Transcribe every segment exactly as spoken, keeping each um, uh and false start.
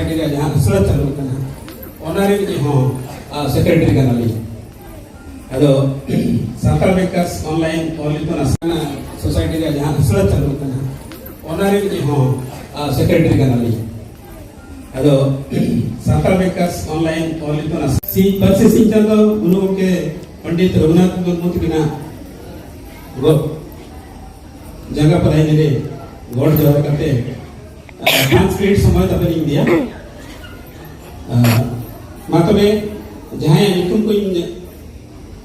ᱨᱮᱭᱟᱜ ᱡᱟᱦᱟᱸ ᱟᱥᱲᱟ ᱪᱟᱹᱞᱩᱜ ᱠᱟᱱᱟ, ᱚᱱᱟ ᱨᱮᱱᱤᱡ ᱦᱚᱸ ᱥᱮᱠᱨᱮᱴᱟᱨᱤ ᱠᱟᱱᱟᱞᱤᱧ᱾ ᱟᱫᱚ ᱥᱟᱱᱛᱟᱲ ᱵᱮᱠᱟᱨᱥ ᱚᱱᱞᱟᱭᱤᱱ ᱚᱞ ᱤᱛᱩᱱ ᱟᱥᱲᱟ ᱥᱳᱥᱟᱭᱴᱤ ᱨᱮᱭᱟᱜ ᱡᱟᱦᱟᱸ ᱟᱥᱲᱟ ᱪᱟᱹᱞᱩᱜ ᱠᱟᱱᱟ, ᱚᱱᱟ ᱨᱮᱱᱤᱡ ᱦᱚᱸ ᱥᱮᱠᱨᱮᱴᱟᱨᱤ ᱠᱟᱱᱟᱞᱤᱧ᱾ ᱟᱫᱚ ᱥᱟᱱᱛᱟᱲ ᱵᱮᱠᱟᱨᱥ ᱚᱱᱞᱟᱭᱤᱱ ᱚᱞ ᱤᱛᱩᱱ ᱟᱥᱲᱟ ᱥᱤᱧ ᱯᱟᱹᱨᱥᱤ ᱥᱤᱧ ᱪᱟᱸᱫᱚ ᱜᱩᱨᱩ ᱜᱚᱢᱠᱮ ᱯᱚᱱᱰᱤᱛ ᱨᱚᱜᱷᱩᱱᱟᱛᱷ ᱢᱩᱨᱢᱩ ᱛᱟᱹᱠᱤᱱᱟᱜ ᱜᱚ-, ᱡᱟᱸᱜᱟ ᱯᱟᱨᱟᱭᱱᱤ ᱨᱮ ᱜᱚᱰ ᱡᱚᱦᱟᱨ ᱠᱟᱛᱮ, ᱟᱨ ᱯᱟᱸᱪ ᱢᱤᱱᱤᱴ ᱥᱚᱢᱚᱭ ᱛᱟᱵᱮᱱ ᱤᱧ ᱤᱫᱤᱭᱟ᱾ ᱟᱨ ᱢᱟ ᱛᱚᱵᱮ, ᱡᱟᱦᱟᱸᱭᱟᱜ ᱧᱩᱛᱩᱢ ᱠᱚᱧ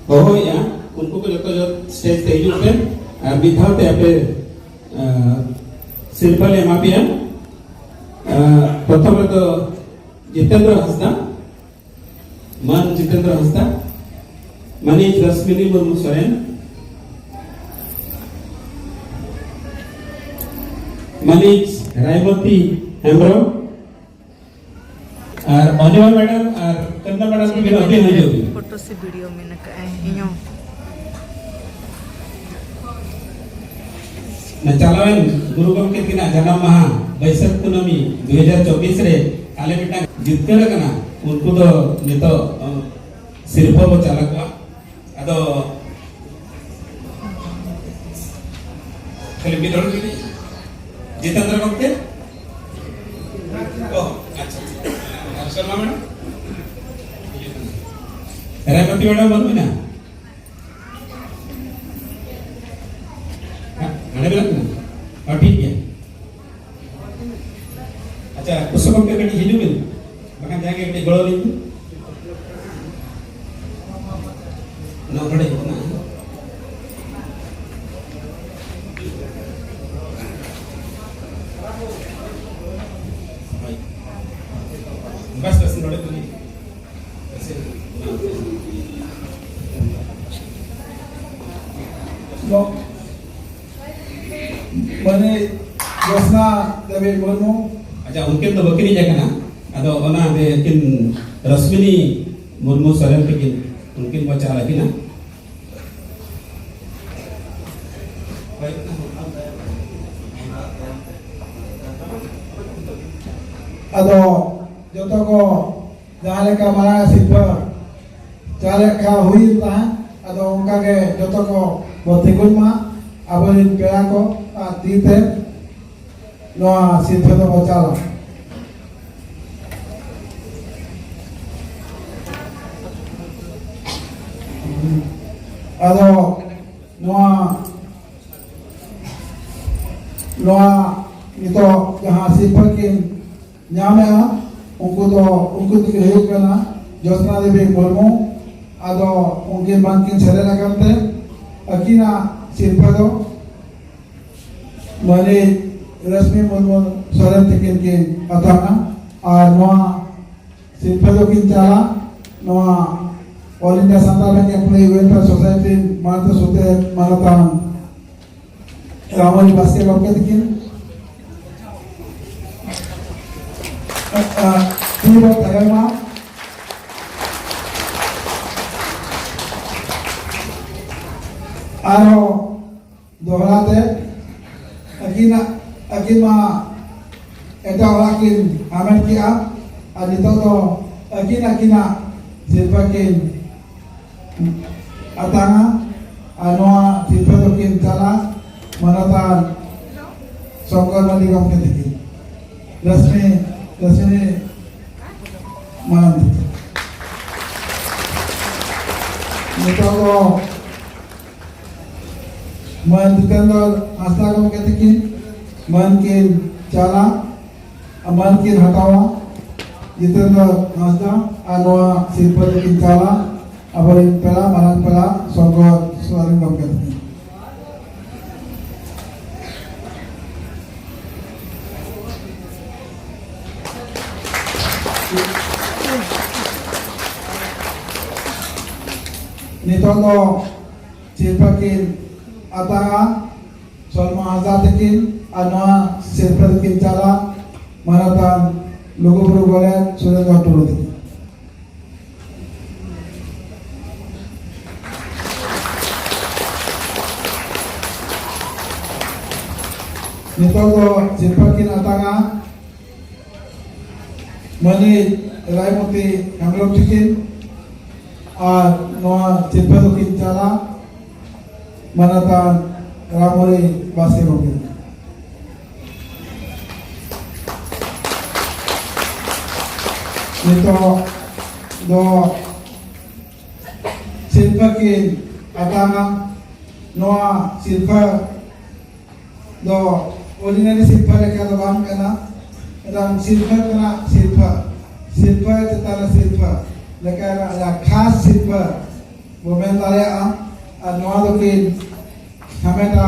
ᱦᱚᱦᱚᱭᱮᱫᱼᱟ, ᱩᱱᱠᱩ ᱠᱚ ᱡᱚᱛᱚ ᱡᱚᱛ ᱥᱴᱮᱡ ᱛᱮ ᱦᱤᱡᱩᱜ ᱯᱮ ᱟᱨ ᱢᱤᱫ ᱫᱷᱟᱣ ᱛᱮ ᱟᱯᱮ, ᱟᱨ, ᱥᱤᱨᱯᱟᱹ ᱞᱮ ᱮᱢᱟ ᱯᱮᱭᱟ᱾ ᱟᱨ ᱯᱨᱚᱛᱷᱚᱢ ᱨᱮᱫᱚ ᱡᱤᱛᱮᱱᱫᱨᱚ ᱦᱟᱸᱥᱫᱟ, ᱢᱟᱱ ᱡᱤᱛᱮᱱᱫᱨᱚ ᱦᱟᱸᱥᱫᱟ, ᱢᱟᱹᱱᱤᱡ ᱨᱟᱥᱢᱤᱱᱤ ᱢᱩᱨᱢᱩ ᱥᱚᱨᱮᱱ, ᱢᱟᱹᱱᱤᱡ ᱨᱟᱭᱢᱚᱛᱤ ᱦᱮᱢᱵᱨᱚᱢ, ᱟᱨ ᱢᱚᱦᱱᱤᱢᱟ ᱢᱮᱰᱟᱢ ᱟᱨ ᱠᱟᱱᱱᱟ ᱢᱮᱰᱟᱢ ᱠᱤᱱ ᱟᱹᱵᱤᱱ ᱦᱤᱡᱩᱜ ᱵᱤᱱ᱾ ᱯᱷᱳᱴᱳ ᱥᱮ ᱵᱷᱤᱰᱤᱭᱳ ᱢᱮᱱ ᱟᱠᱟᱫᱼᱟᱭ, ᱤᱧ ᱦᱚᱸ᱾ ᱪᱟᱞᱟᱣᱮᱱ ᱜᱩᱨᱩ ᱜᱚᱢᱠᱮ ᱛᱟᱹᱠᱤᱱᱟᱜ ᱡᱟᱱᱟᱢ ᱢᱟᱦᱟ ᱵᱟᱹᱭᱥᱟᱹᱠᱷ ᱠᱩᱱᱟᱹᱢᱤ ᱫᱩ ᱦᱟᱡᱟᱨ ᱪᱚᱵᱵᱤᱥ ᱨᱮ ᱟᱞᱮ ᱢᱤᱫᱴᱟᱝ ᱡᱤᱛᱠᱟᱹᱨ ᱟᱠᱟᱱᱟ, ᱩᱱᱠᱩ ᱫᱚ ᱱᱤᱛᱚᱜ, ᱚ, ᱥᱤᱨᱯᱟᱹ ᱵᱚ ᱪᱟᱞ ᱟᱠᱚᱣᱟ᱾ ᱟᱫᱚ ᱠᱷᱟᱹᱞᱤ ᱢᱤᱫ ᱦᱚᱲ ᱡᱩᱫᱤ ᱡᱤᱛᱮᱱᱫᱨᱚ ᱜᱚᱢᱠᱮ? ᱚ, ᱟᱪᱪᱷᱟ, ᱟᱪᱪᱷᱟ᱾ ᱟᱨ ᱥᱚᱨᱢᱟ ᱢᱮᱰᱟᱢ? ᱨᱮᱵᱚᱛᱤ ᱢᱮᱰᱟᱢ ᱵᱟᱹᱱᱩᱜ ᱮᱱᱟ? ᱦᱮᱸ, ᱦᱟᱸᱰᱮ ᱢᱮᱱᱟᱜ ᱠᱤᱱᱟ? ᱚ, ᱴᱷᱤᱠ ᱜᱮᱭᱟ᱾ ᱟᱪᱪᱷᱟ, ᱠᱩᱥᱩᱢ ᱜᱚᱢᱠᱮ ᱠᱟᱹᱴᱤᱡ ᱦᱤᱡᱩᱜ ᱵᱤᱱ, ᱵᱟᱠᱷᱟᱱ ᱡᱟᱦᱟᱸᱭ ᱜᱮ ᱠᱟᱹᱴᱤᱡ ᱜᱚᱲᱚ ᱞᱤᱧ ᱵᱤᱱ᱾ ᱱᱚᱣᱟ ᱱᱚᱰᱮ ᱦᱤᱡᱩᱜ ᱠᱟᱱᱟ᱾ ᱦᱳᱭ᱾ ᱵᱟᱥ, ᱵᱟᱥ, ᱱᱚᱰᱮ ᱠᱷᱚᱱ ᱜᱮ᱾ ᱵᱟᱥ᱾ ᱱᱚ-, ᱢᱟᱱᱮ ᱡᱳᱥᱱᱟ ᱫᱮᱵᱤ ᱢᱩᱨᱢᱩ᱾ ᱟᱪᱪᱷᱟ, ᱩᱱᱠᱤᱱ ᱫᱚ ᱵᱟᱹᱠᱤᱱ ᱦᱮᱡ ᱟᱠᱟᱱᱟ᱾ ᱟᱫᱚ ᱚᱱᱟ ᱫᱮ ᱩᱱᱠᱤᱱ ᱨᱚᱥᱢᱤᱱᱤ ᱢᱩᱨᱢᱩ ᱥᱚᱨᱮᱱ ᱛᱟᱹᱠᱤᱱ, ᱩᱱᱠᱤᱱ ᱵᱚ ᱪᱟᱞ ᱟᱹᱠᱤᱱᱟ᱾ ᱦᱳᱭ᱾ ᱟᱫᱚ ᱡᱚᱛᱚ ᱠᱚ ᱡᱟᱦᱟᱸ ᱞᱮᱠᱟ ᱢᱟᱨᱟᱝ ᱥᱤᱨᱯᱷᱟᱹ ᱪᱟᱞ ᱞᱮᱠᱟ ᱦᱩᱭᱮᱱ ᱛᱟᱦᱮᱸᱫ, ᱟᱫᱚ ᱚᱱᱠᱟ ᱜᱮ ᱡᱚᱛᱚ ᱠᱚ ᱵᱚ ᱛᱤᱸᱜᱩᱱ ᱢᱟ᱾ ᱟᱵᱚᱨᱮᱱ ᱯᱮᱲᱟ ᱠᱚ ᱟᱨ ᱛᱤ ᱛᱮ ᱱᱚᱣᱟ ᱥᱤᱨᱯᱷᱟᱹ ᱫᱚᱵᱚ ᱪᱟᱞᱟ᱾ ᱟᱫᱚ ᱱᱚᱣᱟ, ᱱᱚᱣᱟ ᱱᱤᱛᱚᱜ ᱡᱟᱦᱟᱸ ᱥᱤᱨᱯᱷᱟᱹ ᱠᱤᱱ ᱧᱟᱢᱮᱜᱼᱟ, ᱩᱱᱠᱩ ᱫᱚ, ᱩᱱᱠᱩ ᱫᱚᱠᱤᱱ ᱦᱩᱭᱩᱜ ᱠᱟᱱᱟ ᱡᱳᱥᱱᱟ ᱫᱮᱵᱤ ᱢᱩᱨᱢᱩ᱾ ᱟᱫᱚ ᱩᱱᱠᱤᱱ ᱵᱟᱝᱠᱤᱱ ᱥᱮᱞᱮᱫ ᱟᱠᱟᱱ ᱛᱮ ᱟᱹᱠᱤᱱᱟᱜ ᱥᱤᱨᱯᱷᱟᱹ ᱫᱚ ᱢᱟᱹᱱᱤᱡ ᱨᱟᱥᱢᱤ ᱢᱩᱨᱢᱩ ᱥᱚᱨᱮᱱ ᱛᱤᱠᱤᱱ ᱠᱤᱱ ᱟᱛᱟᱝᱟ᱾ ᱟᱨ ᱱᱚᱣᱟ ᱥᱤᱨᱯᱷᱟᱹ ᱫᱚᱠᱤᱱ ᱪᱟᱞᱟ ᱱᱚᱣᱟ All India Santal Bank Employee Welfare Society ᱨᱤᱱ ᱢᱟᱲᱛᱮ ᱥᱩᱛᱨᱮ ᱢᱟᱱᱚᱛᱟᱱ ᱨᱟᱢᱚᱱᱤ ᱵᱟᱥᱠᱮ ᱜᱚᱢᱠᱮ ᱛᱤᱠᱤᱱ᱾ ᱟ, ᱟ, ᱛᱤ ᱵᱚ ᱛᱟᱭᱚᱢᱟ᱾ ᱟᱨᱦᱚᱸ ᱫᱚᱦᱲᱟ ᱛᱮ ᱟᱹᱠᱤᱱᱟᱜ, ᱟᱹᱠᱤᱱ ᱢᱟ ᱮᱴᱟᱜ ᱚᱲᱟᱜ ᱠᱤᱱ ᱦᱟᱢᱮᱴ ᱠᱮᱜᱼᱟ, ᱟᱨ ᱱᱤᱛᱚᱜ ᱫᱚ ᱟᱹᱠᱤᱱ ᱟᱹᱠᱤᱱᱟᱜ ᱥᱤᱨᱯᱷᱟᱹ ᱠᱤᱱ ᱟᱛᱟᱝᱟ, ᱟᱨ ᱱᱚᱣᱟ ᱥᱤᱨᱯᱷᱟᱹ ᱫᱚᱠᱤᱱ ᱪᱟᱞᱟ ᱢᱟᱱᱚᱛᱟᱱ ᱥᱚᱝᱠᱚᱨ ᱢᱟᱹᱡᱷᱤ ᱜᱚᱢᱠᱮ ᱛᱤᱠᱤᱱ᱾ ᱨᱟᱥᱢᱤ, ᱨᱟᱥᱢᱤ ᱢᱟᱨᱟᱝ ᱛᱤᱠᱤᱱ᱾ ᱱᱤᱛᱚᱜ ᱫᱚ ᱢᱟᱹᱱ ᱡᱤᱛᱮᱱᱫᱨᱚ ᱦᱟᱸᱥᱫᱟ ᱜᱚᱢᱠᱮ ᱛᱤᱠᱤᱱ ᱢᱟᱹᱱ ᱠᱤᱱ ᱪᱟᱞᱟ, ᱢᱟᱹᱱ ᱠᱤᱱ ᱦᱟᱛᱟᱣᱟ᱾ ᱡᱤᱛᱮᱱᱫᱨᱚ ᱦᱟᱸᱥᱫᱟ ᱟᱨ ᱱᱚᱣᱟ ᱥᱤᱨᱯᱟᱹ ᱫᱚᱠᱤᱱ ᱪᱟᱞᱟ ᱟᱵᱚᱨᱮᱱ ᱯᱮᱲᱟ, ᱢᱟᱨᱟᱝ ᱯᱮᱲᱟ ᱥᱚᱨᱜᱚ ᱥᱚᱨᱮᱱ ᱜᱚᱢᱠᱮ ᱛᱤᱠᱤᱱ᱾ ᱱᱤᱛᱚᱜ ᱫᱚ ᱥᱤᱨᱯᱟᱹ ᱠᱤᱱ ᱟᱛᱟᱝᱟ ᱥᱚᱞᱢᱟ ᱦᱟᱸᱥᱫᱟ ᱛᱟᱹᱠᱤᱱ, ᱟᱨ ᱱᱚᱣᱟ ᱥᱤᱨᱯᱟᱹ ᱫᱚᱠᱤᱱ ᱪᱟᱞᱟ ᱢᱟᱱᱚᱛᱟᱱ ᱞᱩᱜᱩᱵᱩᱨᱩ ᱜᱚᱰᱮᱛ ᱥᱩᱨᱮᱱᱫᱨᱚ ᱴᱩᱰᱩ ᱛᱟᱹᱠᱤᱱ᱾ ᱱᱤᱛᱚᱜ ᱫᱚ ᱥᱤᱨᱯᱟᱹ ᱠᱤᱱ ᱟᱛᱟᱝᱟ ᱢᱟᱹᱱᱤᱡ ᱨᱟᱭᱢᱚᱛᱤ ᱦᱮᱢᱵᱨᱚᱢ ᱛᱤᱠᱤᱱ ᱟᱨ ᱱᱚᱣᱟ ᱥᱤᱨᱯᱟᱹ ᱫᱚᱠᱤᱱ ᱪᱟᱞᱟ ᱢᱟᱱᱚᱛᱟᱱ ᱨᱟᱢᱦᱚᱨᱤ ᱵᱟᱥᱠᱮ ᱜᱚᱢᱠᱮ᱾ ᱱᱤᱛᱚᱜ ᱫᱚ ᱥᱤᱨᱯᱟᱹ ᱠᱤᱱ ᱟᱛᱟᱝᱟ᱾ ᱱᱚᱣᱟ ᱥᱤᱨᱯᱟᱹ ᱫᱚ ordinary ᱥᱤᱨᱯᱟᱹ ᱞᱮᱠᱟ ᱫᱚ ᱵᱟᱝ ᱠᱟᱱᱟ, ᱢᱤᱫᱴᱟᱝ ᱥᱤᱨᱯᱟᱹ ᱠᱟᱱᱟ᱾ ᱥᱤᱨᱯᱟᱹ, ᱥᱤᱨᱯᱟᱹ ᱪᱮᱛᱟᱱ ᱨᱮ ᱥᱤᱨᱯᱟᱹ ᱞᱮᱠᱟ ᱨᱮᱱᱟᱜ ᱡᱟᱦᱟᱸ ᱠᱷᱟᱥ ᱥᱤᱨᱯᱟᱹ ᱵᱚ ᱢᱮᱱ ᱫᱟᱲᱮᱭᱟᱜᱼᱟ᱾ ᱟᱨ ᱱᱚᱣᱟ ᱫᱚᱠᱤᱱ ᱦᱟᱢᱮᱴᱟ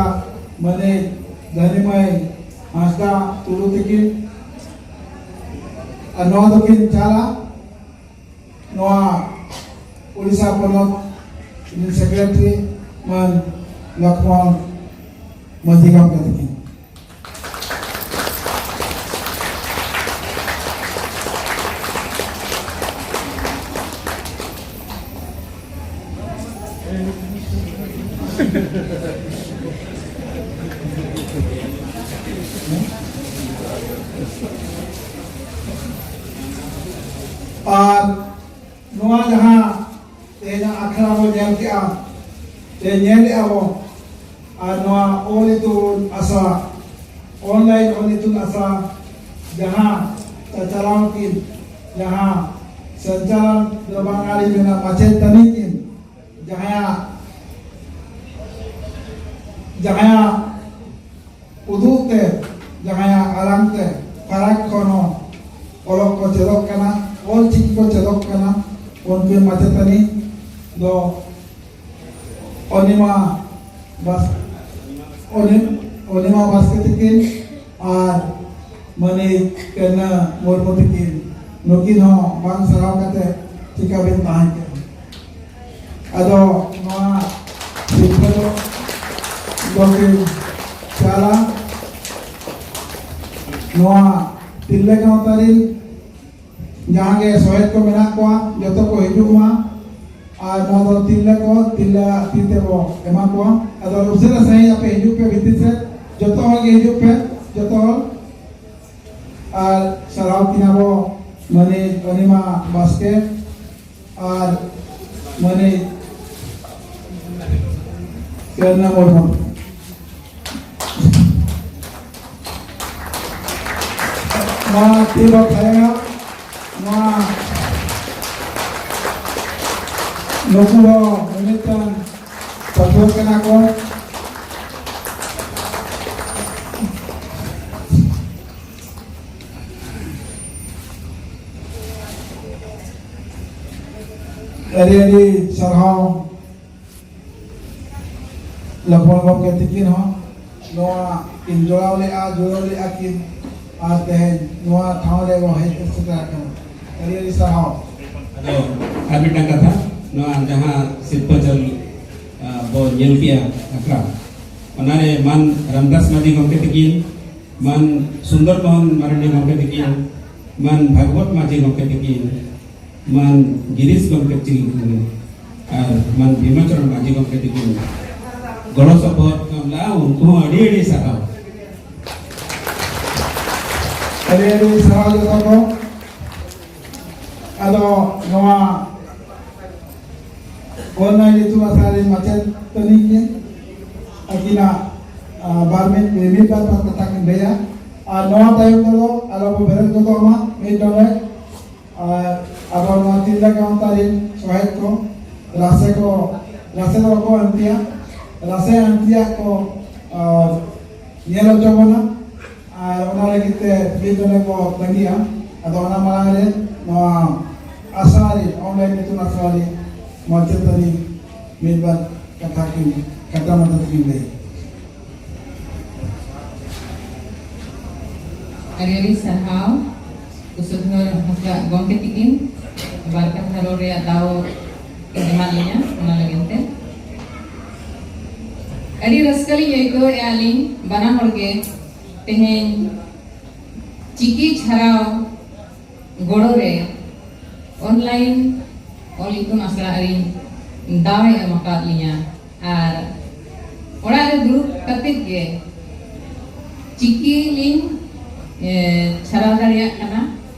ᱢᱟᱹᱱᱤᱡ ᱫᱷᱟᱹᱱᱤᱢᱟᱹᱭ ᱦᱟᱸᱥᱫᱟ ᱴᱩᱰᱩ ᱛᱤᱠᱤᱱ, ᱟᱨ ᱱᱚᱣᱟ ᱫᱚᱠᱤᱱ ᱪᱟᱞᱟ ᱱᱚᱣᱟ ᱩᱲᱤᱥᱥᱟ ᱯᱚᱱᱚᱛ ᱨᱤᱱ ᱥᱮᱠᱨᱮᱴᱟᱨᱤ ᱢᱟᱱ ᱞᱚᱠᱷᱢᱚᱱ ᱢᱟᱹᱡᱷᱤ ᱜᱚᱢᱠᱮ ᱛᱟᱹᱠᱤᱱ᱾ ᱟᱨ ᱱᱚᱣᱟ ᱡᱟᱦᱟᱸ ᱛᱮᱦᱮᱧᱟᱜ ᱟᱠᱷᱲᱟ ᱵᱚ ᱧᱮᱞ ᱠᱮᱜᱼᱟ, ᱥᱮ ᱧᱮᱞᱮᱜᱼᱟ ᱵᱚ, ᱟᱨ ᱱᱚᱣᱟ ᱚᱞ ᱤᱛᱩᱱ ᱟᱥᱲᱟ, online ᱚᱞ ᱤᱛᱩᱱ ᱟᱥᱲᱟ ᱡᱟᱦᱟᱸ ᱪᱟᱪᱟᱞᱟᱣ ᱠᱤᱱ, ᱡᱟᱦᱟᱸ ᱥᱚᱧᱪᱟᱞᱚᱱ ᱫᱚ ᱵᱟᱝ ᱟᱹᱞᱤᱧ ᱢᱮᱱᱟ, ᱢᱟᱪᱮᱛᱟᱹᱱᱤ ᱠᱤᱱ, ᱡᱟᱦᱟᱸᱭᱟᱜ, ᱡᱟᱦᱟᱸᱭᱟᱜ ᱩᱫᱩᱜ ᱛᱮ, ᱡᱟᱦᱟᱸᱭᱟᱜ ᱟᱲᱟᱝ ᱛᱮ ᱯᱷᱟᱨᱟᱠ ᱠᱷᱚᱱ ᱦᱚᱸ ᱚᱞᱚᱜ ᱠᱚ ᱪᱮᱫᱚᱜ ᱠᱟᱱᱟ, ᱚᱞ ᱪᱤᱠᱤ ᱠᱚ ᱪᱮᱫᱚᱜ ᱠᱟᱱᱟ, ᱩᱱᱠᱤᱱ ᱢᱟᱪᱮᱛᱟᱹᱱᱤ ᱫᱚ ᱚᱱᱤᱢᱟ ᱵᱟᱥ-, ᱚᱱᱤ-, ᱚᱱᱤᱢᱟ ᱵᱟᱥᱠᱮ ᱛᱤᱠᱤᱱ ᱟᱨ ᱢᱟᱹᱱᱤᱡ ᱠᱟᱹᱱᱟᱹ ᱢᱩᱨᱢᱩ ᱛᱤᱠᱤᱱ, ᱱᱩᱠᱤᱱ ᱦᱚᱸ ᱵᱟᱝ ᱥᱟᱨᱦᱟᱣ ᱠᱟᱛᱮ ᱪᱤᱠᱟᱹ ᱵᱤᱱ ᱛᱟᱦᱮᱸ ᱠᱚᱜᱼᱟ? ᱟᱫᱚ ᱱᱚᱣᱟ ᱥᱤᱨᱯᱟᱹ ᱫᱚ ᱫᱚᱠᱤᱱ ᱪᱟᱞᱟ ᱱᱚᱣᱟ ᱛᱤᱨᱞᱟᱹ ᱜᱟᱶᱛᱟ ᱨᱤᱱ ᱡᱟᱦᱟᱸ ᱜᱮ ᱥᱚᱦᱮᱫ ᱠᱚ ᱢᱮᱱᱟᱜ ᱠᱚᱣᱟ, ᱡᱚᱛᱚ ᱠᱚ ᱦᱤᱡᱩᱜ ᱢᱟ᱾ ᱟᱨ ᱱᱚᱣᱟ ᱫᱚ ᱛᱤᱨᱞᱟᱹ ᱠᱚ, ᱛᱤᱨᱞᱟᱹ ᱛᱤ ᱛᱮᱵᱚ ᱮᱢᱟ ᱠᱚᱣᱟ᱾ ᱟᱫᱚ ᱩᱥᱟᱹᱨᱟ ᱥᱟᱺᱦᱤᱡ ᱟᱯᱮ ᱦᱤᱡᱩᱜ ᱯᱮ ᱵᱷᱤᱛᱤᱨ ᱥᱮᱫ, ᱡᱚᱛᱚ ᱦᱚᱲ ᱜᱮ ᱦᱤᱡᱩᱜ ᱯᱮ, ᱡᱚᱛᱚ ᱦᱚᱲ᱾ ᱟᱨ ᱥᱟᱨᱦᱟᱣ ᱠᱤᱱᱟ ᱵᱚ ᱢᱟᱹᱱᱤᱡ ᱚᱱᱤᱢᱟ ᱵᱟᱥᱠᱮ ᱟᱨ ᱢᱟᱹᱱᱤᱡ ᱠᱟᱹᱨᱱᱟ ᱢᱩᱨᱢᱩ᱾ ᱱᱚᱣᱟ ᱛᱤ ᱵᱟᱠᱷᱟᱭᱟ, ᱱᱚᱣᱟ ᱱᱩᱠᱩ ᱦᱚᱸ ᱢᱤᱢᱤᱫᱴᱟᱝ ᱯᱟᱹᱴᱷᱩᱣᱟᱹ ᱠᱟᱱᱟ ᱠᱚ᱾ ᱟᱹᱰᱤ ᱟᱹᱰᱤ ᱥᱟᱨᱦᱟᱣ ᱞᱚᱠᱷᱢᱚᱱ ᱜᱚᱢᱠᱮ ᱛᱤᱠᱤᱱ ᱦᱚᱸ ᱱᱚᱣᱟ ᱠᱤᱱ ᱡᱚᱲᱟᱣ ᱞᱮᱫᱼᱟ, ᱡᱩᱲᱟᱹᱣ ᱞᱮᱫᱼᱟ ᱠᱤᱱ, ᱟᱨ ᱛᱮᱦᱮᱧ ᱱᱚᱣᱟ ᱴᱷᱟᱶ ᱨᱮ ᱵᱚᱱ ᱦᱮᱡ ᱥᱮᱴᱮᱨ ᱟᱠᱟᱱᱟ᱾ ᱟᱹᱰᱤ ᱟᱹᱰᱤ ᱥᱟᱨᱦᱟᱣ᱾ ᱟᱫᱚ ᱟᱨ ᱢᱤᱫᱴᱟᱝ ᱠᱟᱛᱷᱟ, ᱱᱚᱣᱟ ᱡᱟᱦᱟᱸ ᱥᱤᱨᱯᱟᱹ ᱪᱟᱞ, ᱟ, ᱵᱚ ᱧᱮᱞ ᱠᱮᱜᱼᱟ ᱟᱠᱷᱲᱟ, ᱚᱱᱟᱨᱮ ᱢᱟᱱ ᱨᱟᱢᱫᱟᱥ ᱢᱟᱹᱡᱷᱤ ᱜᱚᱢᱠᱮ ᱛᱤᱠᱤᱱ, ᱢᱟᱱ ᱥᱩᱱᱫᱚᱨ ᱢᱳᱦᱚᱱ ᱢᱟᱨᱟᱱᱰᱤ ᱜᱚᱢᱠᱮ ᱛᱤᱠᱤᱱ, ᱢᱟᱱ ᱵᱷᱟᱜᱽᱣᱚᱛ ᱢᱟᱹᱡᱷᱤ ᱜᱚᱢᱠᱮ ᱛᱤᱠᱤᱱ, ᱢᱟᱱ ᱜᱤᱨᱤᱥ ᱜᱚᱢᱠᱮ ᱛᱤᱠᱤᱱ ᱟᱨ ᱢᱟᱱ ᱵᱷᱤᱢᱟᱪᱚᱨᱚᱬ ᱢᱟᱹᱡᱷᱤ ᱜᱚᱢᱠᱮ ᱛᱤᱠᱤᱱ ᱜᱚᱲᱚ ᱥᱚᱯᱚᱦᱚᱫ ᱠᱚ ᱮᱢ ᱞᱮᱫᱼᱟ, ᱩᱱᱠᱩ ᱦᱚᱸ ᱟᱹᱰᱤ ᱟᱹᱰᱤ ᱥᱟᱨᱦᱟᱣ᱾ ᱟᱹᱰᱤ ᱟᱹᱰᱤ ᱥᱟᱨᱦᱟᱣ ᱡᱚᱛᱚ ᱠᱚ᱾ ᱟᱫᱚ ᱱᱚᱣᱟ ᱚᱱᱞᱟᱭᱤᱱ ᱤᱛᱩᱱ ᱟᱥᱲᱟ ᱨᱮᱱ ᱢᱟᱪᱮᱛᱟᱹᱱᱤ ᱠᱤᱱ ᱟᱹᱠᱤᱱᱟᱜ, ᱟ, ᱵᱟᱨ ᱢᱤᱫ, ᱢᱤᱫ ᱵᱟᱨ ᱵᱟᱨ ᱠᱟᱛᱷᱟ ᱠᱤᱱ ᱞᱟᱹᱭᱟ᱾ ᱟᱨ ᱱᱚᱣᱟ ᱛᱟᱭᱚᱢ ᱛᱮᱫᱚ ᱟᱞᱚ ᱵᱚ ᱵᱮᱨᱮᱫ ᱜᱚᱫᱚᱜ ᱢᱟ, ᱢᱤᱫ ᱰᱚᱸᱰᱮ ᱟᱨ ᱟᱵᱚ ᱱᱚᱣᱟ ᱛᱤᱨᱞᱟᱹ ᱜᱟᱶᱛᱟ ᱨᱮᱱ ᱥᱚᱦᱮᱫ ᱠᱚ, ᱨᱟᱥᱮ ᱠᱚ, ᱨᱟᱥᱮ ᱫᱚ ᱵᱟᱠᱚ ᱟᱱᱛᱤᱭᱟ, ᱨᱟᱥᱮ ᱟᱱᱛᱤᱭᱟᱜ ᱠᱚ, ᱟᱨ ᱧᱮᱞ ᱦᱚᱪᱚ ᱵᱚᱱᱟ᱾ ᱟᱨ ᱚᱱᱟ ᱞᱟᱹᱜᱤᱫ ᱛᱮ ᱢᱤᱫ ᱫᱚᱞᱮ ᱠᱚ ᱛᱟᱺᱜᱤᱭᱟ᱾ ᱟᱫᱚ ᱚᱱᱟ ᱢᱟᱲᱟᱝ ᱨᱮ ᱱᱚᱣᱟ ᱟᱥᱲᱟ ᱨᱮ, ᱚᱱᱞᱟᱭᱤᱱ ᱤᱛᱩᱱ ᱟᱥᱲᱟ ᱨᱮ ᱢᱟᱪᱮᱛᱟᱹᱱᱤ ᱢᱤᱫ ᱵᱟᱨ ᱠᱟᱛᱷᱟ ᱠᱤᱱ, ᱠᱟᱛᱷᱟ ᱢᱟᱛᱟ ᱛᱟᱹᱠᱤᱱ ᱞᱟᱹᱭᱟ᱾ ᱟᱹᱰᱤ ᱟᱹᱰᱤ ᱥᱟᱨᱦᱟᱣ ᱩᱥᱩᱫᱷᱟᱹ ᱦᱟᱸᱥᱫᱟ ᱜᱚᱢᱠᱮ ᱛᱤᱠᱤᱱ ᱵᱟᱨ ᱠᱟᱛᱷᱟ ᱨᱚᱲ ᱨᱮᱭᱟᱜ ᱫᱟᱣ ᱮᱢᱟᱫ ᱞᱤᱧᱟ, ᱚᱱᱟ ᱞᱟᱹᱜᱤᱫ ᱛᱮ᱾ ᱟᱹᱰᱤ ᱨᱟᱹᱥᱠᱟᱹ ᱞᱤᱧ ᱟᱹᱭᱠᱟᱹᱣᱮᱫᱼᱟ ᱟᱹᱞᱤᱧ ᱵᱟᱱᱟ ᱦᱚᱲ ᱜᱮ ᱛᱮᱦᱮᱧ ᱪᱤᱠᱤ ᱪᱷᱟᱨᱟᱣ ᱜᱚᱲᱚ ᱨᱮ ᱚᱱᱞᱟᱭᱤᱱ ᱚᱞ ᱤᱛᱩᱱ ᱟᱥᱲᱟ ᱟᱹᱨᱤ ᱫᱟᱣ ᱮ ᱮᱢ ᱟᱠᱟᱫ ᱞᱤᱧᱟ᱾ ᱟᱨ ᱚᱲᱟᱜ ᱨᱮ ᱫᱩᱲᱩᱵ ᱠᱟᱛᱮᱫ ᱜᱮ ᱪᱤᱠᱤ ᱞᱤᱧ, ᱮ, ᱪᱷᱟᱨᱟᱣ ᱫᱟᱲᱮᱭᱟᱜ ᱠᱟᱱᱟ᱾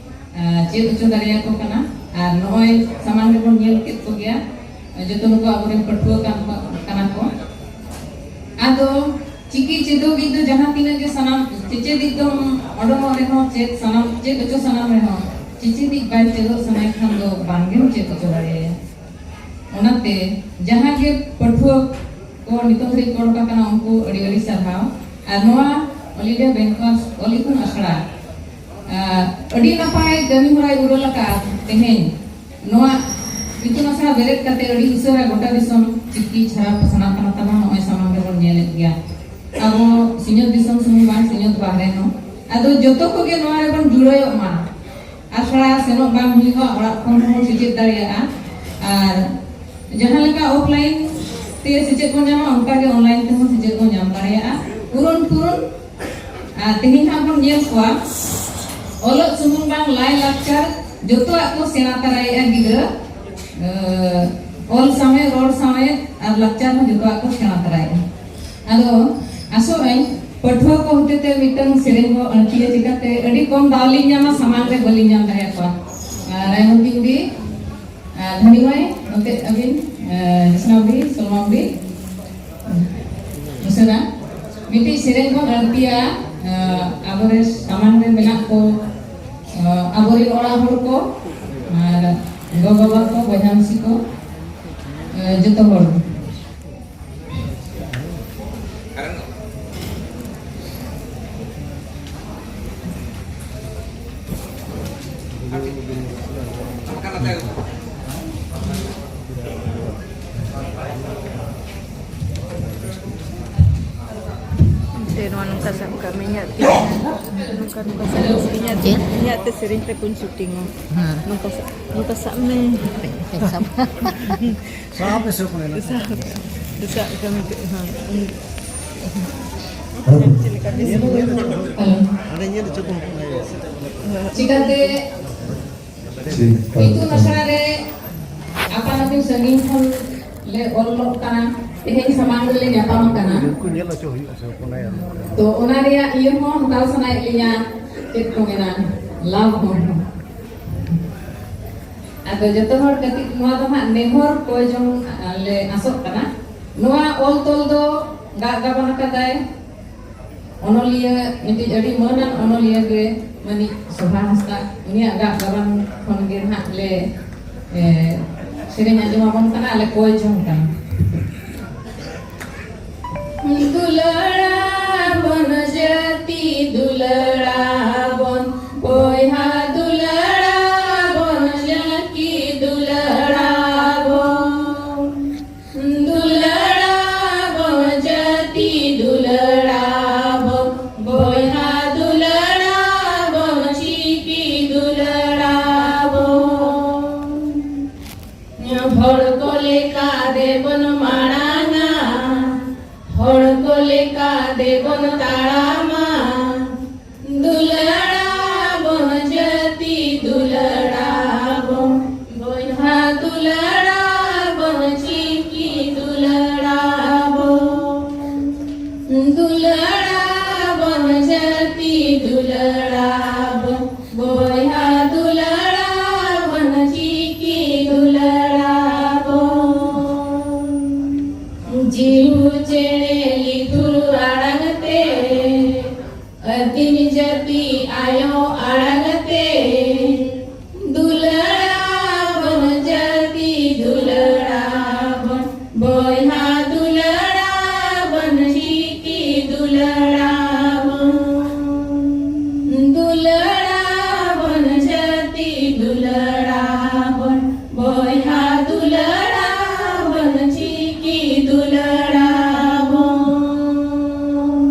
ᱟᱨ ᱪᱮᱫ ᱦᱚᱪᱚ ᱫᱟᱲᱮᱭᱟᱠᱚ ᱠᱟᱱᱟ᱾ ᱟᱨ ᱱᱚᱜᱼᱚᱭ ᱥᱟᱢᱟᱝ ᱨᱮᱵᱚᱱ ᱧᱮᱞ ᱠᱮᱫ ᱠᱚᱜᱮᱭᱟ, ᱡᱚᱛᱚ ᱱᱩᱠᱩ ᱟᱵᱚᱨᱮᱱ ᱯᱟᱹᱴᱷᱩᱣᱟᱹ ᱠᱟᱱ ᱠᱚ, ᱠᱟᱱᱟ ᱠᱚ᱾ ᱟᱫᱚ ᱪᱤᱠᱤ ᱪᱮᱫᱚᱜᱤᱡ ᱫᱚ ᱡᱟᱦᱟᱸ ᱛᱤᱱᱟᱹᱜ ᱜᱮ ᱥᱟᱱᱟᱢ ᱪᱮᱪᱮᱫᱤᱡ ᱫᱚᱢ ᱚᱰᱚᱝᱚᱜ ᱨᱮᱦᱚᱸ, ᱪᱮᱫ ᱥᱟᱱᱟᱢ, ᱪᱮᱫ ᱦᱚᱪᱚ ᱥᱟᱱᱟᱢ ᱨᱮᱦᱚᱸ, ᱪᱮᱪᱮᱫᱤᱡ ᱵᱟᱭ ᱪᱮᱫᱚᱜ ᱥᱟᱱᱟᱭ ᱠᱷᱟᱱ ᱫᱚ ᱵᱟᱝᱜᱮᱢ ᱪᱮᱫ ᱦᱚᱪᱚ ᱫᱟᱲᱮᱭᱟᱭᱟ᱾ ᱚᱱᱟᱛᱮ ᱡᱟᱦᱟᱸ ᱜᱮ ᱯᱟᱹᱴᱷᱩᱣᱟᱹ ᱠᱚ ᱱᱤᱛᱚᱜ ᱫᱷᱟᱹᱨᱤᱡ ᱠᱚ ᱚᱰᱚᱠ ᱟᱠᱟᱱᱟ, ᱩᱱᱠᱩ ᱟᱹᱰᱤ ᱟᱹᱰᱤ ᱥᱟᱨᱦᱟᱣ᱾ ᱟᱨ ᱱᱚᱣᱟ All India Bank of All ᱤᱛᱩᱱ ᱟᱥᱲᱟ, ᱟᱨ ᱟᱹᱰᱤ ᱱᱟᱯᱟᱭ ᱠᱟᱹᱢᱤ ᱦᱚᱨᱟᱭ ᱩᱨᱟᱹᱞ ᱟᱠᱟᱫ ᱛᱮᱦᱮᱧ ᱱᱚᱣᱟ ᱤᱛᱩᱱ ᱟᱥᱲᱟ ᱵᱮᱨᱮᱫ ᱠᱟᱛᱮ ᱟᱹᱰᱤ ᱩᱥᱟᱹᱨᱟ ᱜᱚᱴᱟ ᱫᱤᱥᱚᱢ ᱪᱤᱠᱤ ᱪᱷᱟᱨᱟᱣ ᱯᱟᱥᱱᱟᱜ ᱠᱟᱱᱟ ᱛᱟᱵᱚᱱ, ᱱᱚᱜᱼᱚᱭ ᱥᱟᱢᱟᱝ ᱨᱮᱵᱚᱱ ᱧᱮᱞᱮᱫ ᱜᱮᱭᱟ᱾ ᱟᱵᱚ ᱥᱤᱧᱚᱛ ᱫᱤᱥᱚᱢ ᱥᱩᱢᱩᱝ ᱵᱟᱝ, ᱥᱤᱧᱚᱛ ᱵᱟᱦᱨᱮ ᱦᱚᱸ᱾ ᱟᱫᱚ ᱡᱚᱛᱚ ᱠᱚᱜᱮ ᱱᱚᱣᱟ ᱨᱮᱵᱚᱱ ᱡᱩᱲᱟᱹᱭᱚᱜ ᱢᱟ᱾ ᱟᱥᱲᱟ ᱥᱮᱱᱚᱜ ᱵᱟᱝ ᱦᱩᱭᱩᱜᱼᱟ, ᱚᱲᱟᱜ ᱠᱷᱚᱱ ᱦᱚᱸ ᱥᱮᱪᱮᱫ ᱫᱟᱲᱮᱭᱟᱜᱼᱟ᱾ ᱟᱨ ᱡᱟᱦᱟᱸ ᱞᱮᱠᱟ offline ᱛᱮ ᱥᱮᱪᱮᱫ ᱵᱚᱱ ᱧᱟᱢᱟ, ᱚᱱᱠᱟ ᱜᱮ online ᱛᱮᱦᱚᱸ ᱥᱮᱪᱮᱫ ᱵᱚᱱ ᱧᱟᱢ ᱫᱟᱲᱮᱭᱟᱜᱼᱟ᱾ ᱯᱩᱨᱩᱱ ᱯᱩᱨᱩᱱ, ᱟᱨ ᱛᱮᱦᱮᱧ ᱦᱟᱸᱜ ᱵᱚᱱ ᱧᱮᱞ ᱠᱚᱣᱟ, ᱚᱞᱚᱜ ᱥᱩᱢᱩᱝ ᱵᱟᱝ, ᱞᱟᱭ ᱞᱟᱠᱪᱟᱨ ᱡᱚᱛᱚᱣᱟᱜ ᱠᱚ ᱥᱮᱬᱟ ᱛᱟᱨᱟᱭᱮᱫᱼᱟ ᱜᱤᱫᱽᱨᱟᱹ᱾ ᱚᱞ ᱥᱟᱶᱦᱮᱫ, ᱨᱚᱲ ᱥᱟᱶᱦᱮᱫ ᱟᱨ ᱞᱟᱠᱪᱟᱨ ᱦᱚᱸ ᱡᱚᱛᱚᱣᱟᱜ ᱠᱚ ᱥᱮᱬᱟ ᱛᱟᱨᱟᱭᱮᱫᱼᱟ᱾ ᱟᱫᱚ ᱟᱥᱚᱜ ᱟᱹᱧ ᱯᱟᱹᱴᱷᱩᱣᱟᱹ ᱠᱚ ᱦᱚᱛᱮᱛᱮ ᱢᱤᱫᱴᱟᱝ ᱥᱮᱨᱮᱧ ᱵᱚ ᱟᱹᱲᱛᱤᱭᱟ, ᱪᱤᱠᱟᱹᱛᱮ ᱟᱹᱰᱤ ᱠᱚᱢ ᱫᱟᱣ ᱞᱤᱧ ᱧᱟᱢᱟ, ᱥᱟᱢᱟᱝ ᱨᱮ ᱵᱟᱹᱞᱤᱧ ᱧᱟᱢ ᱫᱟᱲᱮᱭᱟᱠᱚᱣᱟ᱾ ᱟᱨ ᱨᱟᱭᱢᱚᱛᱤ ᱫᱤ, ᱟᱨ ᱫᱷᱟᱹᱱᱤ ᱢᱟᱹᱭ, ᱱᱚᱛᱮ ᱟᱹᱵᱤᱱ, ᱟᱨ ᱡᱳᱥᱱᱟ ᱫᱤ, ᱥᱚᱞᱢᱟ ᱫᱤ, ᱩᱥᱟᱹᱨᱟ ᱢᱤᱫᱴᱤᱡ ᱥᱮᱨᱮᱧ ᱵᱚᱱ ᱟᱹᱲᱛᱤᱭᱟ, ᱟᱵᱚᱨᱮᱱ ᱥᱟᱢᱟᱝ ᱨᱮ ᱢᱮᱱᱟᱜ ᱠᱚ, ᱟᱵᱚᱨᱮᱱ ᱚᱲᱟᱜ ᱦᱚᱲ ᱠᱚ, ᱟᱨ ᱜᱚ-ᱵᱟᱵᱟ ᱠᱚ, ᱵᱚᱭᱦᱟ ᱢᱤᱥᱤ ᱠᱚ, ᱡᱚᱛᱚ ᱦᱚᱲ᱾ ᱛᱮ ᱱᱚᱣᱟ ᱱᱚᱝᱠᱟ ᱥᱟᱵ ᱠᱟᱜ ᱢᱮ, ᱤᱧᱟᱹᱜ ᱛᱤ, ᱱᱚᱝᱠᱟ, ᱱᱚᱝᱠᱟ ᱥᱟᱵ ᱠᱟᱜ ᱢᱮ, ᱤᱧᱟᱹᱜ ᱛᱤ, ᱪᱮᱫ? ᱤᱧᱟᱹᱜ ᱛᱮ ᱥᱮᱨᱮᱧ ᱛᱟᱠᱚᱧ shooting ᱟ᱾ ᱦᱮᱸ᱾ ᱱᱚᱝᱠᱟ ᱥᱟᱵ, ᱱᱚᱝᱠᱟ ᱥᱟᱵ ᱢᱮ᱾ ᱥᱟᱵ᱾ ᱥᱟᱵ ᱮ ᱥᱟᱵ ᱠᱟᱱᱟ᱾ ᱥᱟᱵ, ᱥᱟᱵ ᱠᱟᱜ ᱢᱮ, ᱦᱮᱸ᱾ ᱪᱮᱫ ᱞᱮᱠᱟ ᱵᱮᱥ? ᱦᱮᱞᱳ᱾ ᱦᱟᱸᱰᱮ ᱧᱮᱞ ᱦᱚᱪᱚ ᱠᱚᱢ᱾ ᱪᱤᱠᱟᱹᱛᱮ ᱴᱷᱤᱠ᱾ ᱤᱛᱩᱱ ᱟᱥᱲᱟ ᱨᱮ ᱟᱯᱟᱱ ᱟᱹᱯᱤᱱ ᱥᱟᱺᱜᱤᱧ ᱠᱷᱚᱱ ᱞᱮ ᱚᱞᱚᱜ ᱠᱟᱱᱟ, ᱛᱮᱦᱮᱧ ᱥᱟᱢᱟᱝ ᱨᱮᱞᱮ ᱧᱟᱯᱟᱢ ᱠᱟᱱᱟ᱾ ᱩᱱᱠᱩ ᱧᱮᱞ ᱦᱚᱪᱚ ᱦᱩᱭᱩᱜᱼᱟ ᱥᱮ ᱦᱚᱯᱚᱱᱟᱭᱟ? ᱛᱚ ᱚᱱᱟ ᱨᱮᱭᱟᱜ ᱤᱭᱟᱹ ᱦᱚᱸ ᱦᱟᱛᱟᱣ ᱥᱟᱱᱟᱭᱮᱫ ᱞᱤᱧᱟ, ᱪᱮᱫ ᱠᱚ ᱢᱮᱱᱟ, ᱞᱟᱵᱷ ᱦᱚᱸ᱾ ᱟᱫᱚ ᱡᱚᱛᱚ ᱦᱚᱲ ᱠᱟᱹᱴᱤᱡ ᱱᱚᱣᱟ ᱫᱚ ᱦᱟᱸᱜ ᱱᱮᱦᱚᱨ ᱠᱚᱭ ᱡᱚᱝ ᱞᱮ ᱟᱥᱚᱜ ᱠᱟᱱᱟ᱾ ᱱᱚᱣᱟ ᱚᱞ ᱛᱚᱞ ᱫᱚ ᱜᱟᱜ ᱜᱟᱵᱟᱱ ᱟᱠᱟᱫᱟᱭ ᱚᱱᱚᱞᱤᱭᱟᱹ, ᱢᱤᱫᱴᱤᱡ ᱟᱹᱰᱤ ᱢᱟᱹᱱᱟᱱ ᱚᱱᱚᱞᱤᱭᱟᱹ ᱜᱮ ᱢᱟᱹᱱᱤᱡ ᱥᱳᱵᱷᱟ ᱦᱟᱸᱥᱫᱟ᱾ ᱩᱱᱤᱭᱟᱜ ᱜᱟᱜ ᱜᱟᱵᱟᱱ ᱠᱷᱚᱱ ᱜᱮ ᱱᱟᱦᱟᱜ ᱞᱮ, ᱮ, ᱥᱮᱨᱮᱧ ᱟᱸᱡᱚᱢ ᱟᱵᱚᱱ ᱠᱟᱱᱟ, ᱟᱞᱮ ᱠᱚᱭ ᱡᱚᱝ ᱠᱟᱱᱟ᱾ ᱫᱩᱞᱟᱹᱲᱟ ᱵᱚᱱ ᱡᱟᱹᱛᱤ ᱫᱩᱞᱟᱹᱲᱟ ᱵᱚᱱ, ᱵᱚᱭᱦᱟ ᱫᱩᱞᱟᱹᱲᱟ ᱵᱚᱱ ᱡᱟᱹᱛᱤ ᱫᱩᱞᱟᱹᱲᱟ ᱵᱚᱱ᱾ ᱫᱩᱞᱟᱹᱲᱟ ᱵᱚᱱ ᱡᱟᱹᱛᱤ ᱫᱩᱞᱟᱹᱲᱟ ᱵᱚᱱ, ᱵᱚᱭᱦᱟ ᱫᱩᱞᱟᱹᱲᱟ ᱵᱚᱱ, ᱪᱤᱠᱤ ᱫᱩᱞᱟᱹᱲᱟ ᱵᱚᱱ᱾ ᱦᱚᱲ ᱠᱚ ᱞᱮᱠᱟ ᱫᱮᱵᱚᱱ ᱢᱟᱲᱟᱝᱟ, ᱦᱚᱲ ᱠᱚ ᱞᱮᱠᱟ ᱫᱮᱵᱚᱱ ᱛᱟᱲᱟᱢᱟ᱾ ᱫᱩᱞᱟᱹᱲᱟ ᱵᱚᱱ ᱡᱟᱹᱛᱤ ᱫᱩᱞᱟᱹᱲᱟ ᱵᱚᱱ, ᱵᱚᱭᱦᱟ ᱫᱩᱞᱟᱹᱲᱟ ᱵᱚᱱ, ᱪᱤᱠᱤ ᱫᱩᱞᱟᱹᱲᱟ ᱵᱚᱱ᱾ ᱫᱩᱞᱟᱹᱲᱟ ᱵᱚᱱ ᱡᱟᱹᱛᱤ ᱫᱩᱞᱟᱹᱲᱟ ᱵᱚᱱ, ᱵᱚᱭᱦᱟ ᱫᱩᱞᱟᱹᱲᱟ ᱵᱚᱱ, ᱪᱤᱠᱤ ᱫᱩᱞᱟᱹᱲᱟ ᱵᱚᱱ᱾ ᱡᱤᱦᱩ ᱪᱮᱬᱮ ᱞᱤᱴᱷᱩᱨ ᱟᱲᱟᱝ ᱛᱮ, ᱟᱹᱫᱤᱢ ᱡᱟᱹᱛᱤ ᱟᱭᱳ ᱟᱲᱟᱝ ᱛᱮ, ᱫᱩᱞᱟᱹᱲᱟ ᱵᱚᱱ ᱡᱟᱹᱛᱤ ᱫᱩᱞᱟᱹᱲᱟ ᱵᱚᱱ, ᱵᱚᱭᱦᱟ ᱫᱩᱞᱟᱹᱲᱟ ᱵᱚᱱ, ᱪᱤᱠᱤ ᱫᱩᱞᱟᱹᱲᱟ ᱵᱚᱱ᱾ ᱫᱩᱞᱟᱹᱲᱟ ᱵᱚᱱ ᱡᱟᱹᱛᱤ ᱫᱩᱞᱟᱹᱲᱟ ᱵᱚᱱ, ᱵᱚᱭᱦᱟ ᱫᱩᱞᱟᱹᱲᱟ ᱵᱚᱱ, ᱪᱤᱠᱤ ᱫᱩᱞᱟᱹᱲᱟ ᱵᱚᱱ᱾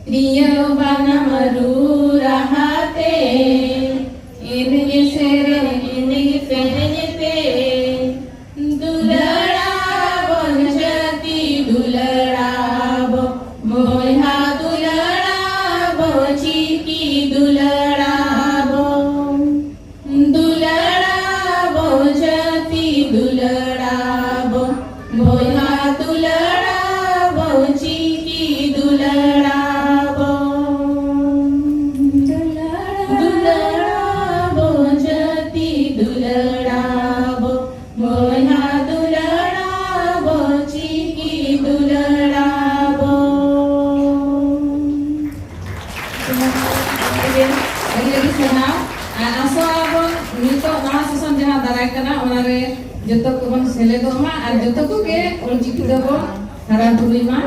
ᱛᱤᱨᱭᱳ ᱵᱟᱱᱟᱢ ᱨᱩ ᱨᱟᱦᱟ ᱛᱮ, ᱮᱱᱮᱡ ᱥᱮᱨᱮᱧ ᱮᱱᱮᱡ ᱥᱮᱨᱮᱧ ᱛᱮ, ᱫᱩᱞᱟᱹᱲᱟ ᱵᱚᱱ ᱡᱟᱹᱛᱤ ᱫᱩᱞᱟᱹᱲᱟ ᱵᱚᱱ, ᱵᱚᱭᱦᱟ ᱫᱩᱞᱟᱹᱲᱟ ᱵᱚᱱ, ᱪᱤᱠᱤ ᱫᱩᱞᱟᱹᱲᱟ ᱵᱚᱱ᱾ ᱫᱩᱞᱟᱹᱲᱟ ᱵᱚᱱ ᱡᱟᱹᱛᱤ ᱫᱩᱞᱟᱹᱲᱟ ᱵᱚᱱ, ᱵᱚᱭᱦᱟ ᱫᱩᱞᱟᱹᱲᱟ ᱵᱚᱱ, ᱪᱤᱠᱤ ᱫᱩᱞᱟᱹᱲᱟ ᱵᱚᱱ᱾ ᱫᱩᱞᱟᱹᱲᱟ ᱵᱚᱱ ᱟᱹᱰᱤ ᱟᱹᱰᱤ ᱥᱟᱨᱦᱟᱣ᱾ ᱟᱨ ᱟᱥᱚᱜ ᱟᱵᱚᱱ ᱱᱤᱛᱚᱜ ᱱᱟᱣᱟ ᱥᱮᱥᱚᱱ ᱡᱟᱦᱟᱸ ᱫᱟᱨᱟᱭ ᱠᱟᱱᱟ, ᱚᱱᱟᱨᱮ ᱡᱚᱛᱚ ᱠᱚᱵᱚᱱ ᱥᱮᱞᱮᱫᱚᱜ ᱢᱟ ᱟᱨ ᱡᱚᱛᱚ ᱠᱚᱜᱮ ᱚᱞᱪᱤᱠᱤ ᱫᱚᱵᱚᱱ ᱦᱟᱨᱟ ᱵᱩᱨᱩᱭ ᱢᱟ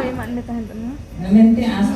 ᱢᱮᱱᱛᱮ ᱟᱥ᱾